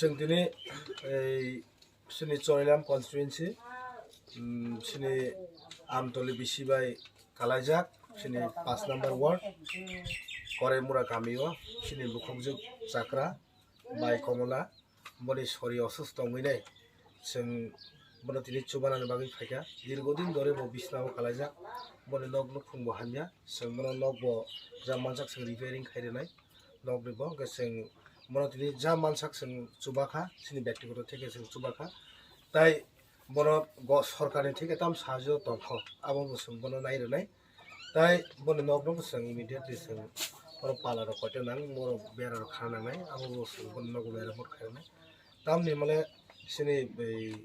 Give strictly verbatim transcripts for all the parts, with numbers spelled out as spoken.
Chwng tini ei chini Chorilam constituency, um, chini Amtoli bisi bai kalaijak, chini paanch number ward, Koraimura kamio, chini bukhukjwk Chakra bai Komola, boni sori osusto wngwi nai. Chwng bono tini chubanani bagwi phaikha. Dirgodin dore bo bisnao kalaijak. Boni nok nukhung bo hamya. Chwng bono nok bo ja mansak chwng repairing khai rwnai. Nok ni bo hwnkhe chwng bono tini ja mansak chwng chubakha. Chini byaktigoto theke chwng chubakha. Tai bono go-, sorkarni theke tam sahajyo tongkho. Abo bo chwng bono nai rwnai. Tai boni nok no chwng immediately chwng oro pala rok koito nang, oro bera rok khana nangnai, abo bo chwng boni nogo meramot khainai. Tamni male chini bai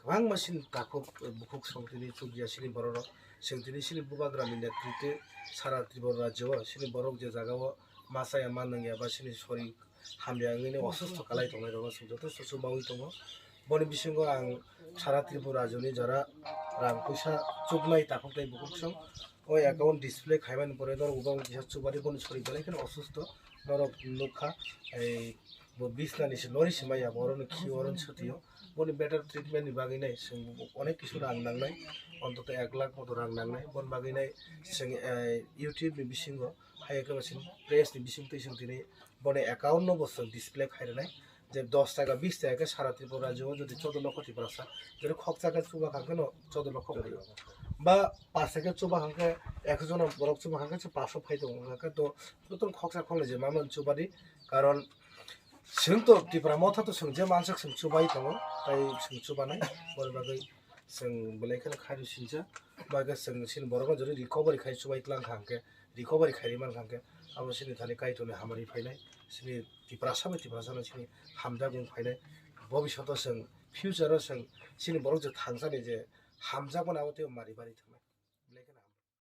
kwbangma chini takhuk bukhuk song tini chukya chini borok rok, chwng tini chini bubagra ni netrite sara Tripura rajyo o chini borok je jaga o ma chaya ma nungya ba chini sori hamya wngwi osusto kalai tongnai rok jotosto chubawi tongo. Boni bisingo ang sara Tripura rajyoni jora rang puisa chuknai takhuk tei bukhuk song o account display khaimani pore norok bo kisa chubadi boni sori belai kheno osusto norok nukha. Ei bo bisnani se lori se maya bo oro no khi oro no sotio. Boni better treatment ni bagwi nai chwng onek kisu rang nangnai, ontoto ek lakh moto rang nangnai. Boni bagwi nai chwng ei YouTube ni bisingo hai khe ba chini press ni bising twi chwng tini boni account no bo chwng display khai rwnai. Je dos taka bis taka khe sara Tripura rajyo o jodi choudo lokho Tiprasa jodi khoksa khe chuba kha khe no choudo lokho phaio. Ba paanch taka chuba kha khe ekso jona borok chuba kha khe se paanch so phai tongo, hwnkha khe to jotono khoksa khoknwi je ma mani chubadi. Karon chwng to Tipra Motha to chwng je mansak chwng chubai tongo, tai chwng chubanai. Boni bagwi chwng belai kheno khairu sincha. Ba khe chwng chini borokno jodi recovery khai chubai tlang kha hwnkhe, recovery khairi man kha hwnkhe, abo chini thani Kaitorni hamari phainai, chini Tiprasa bai Tiprasano chini hamjak wng phainai. Bobishoto chwng, future o chwng chini borok je thangsani je hamjakmani abo teibo mari bari thangnai.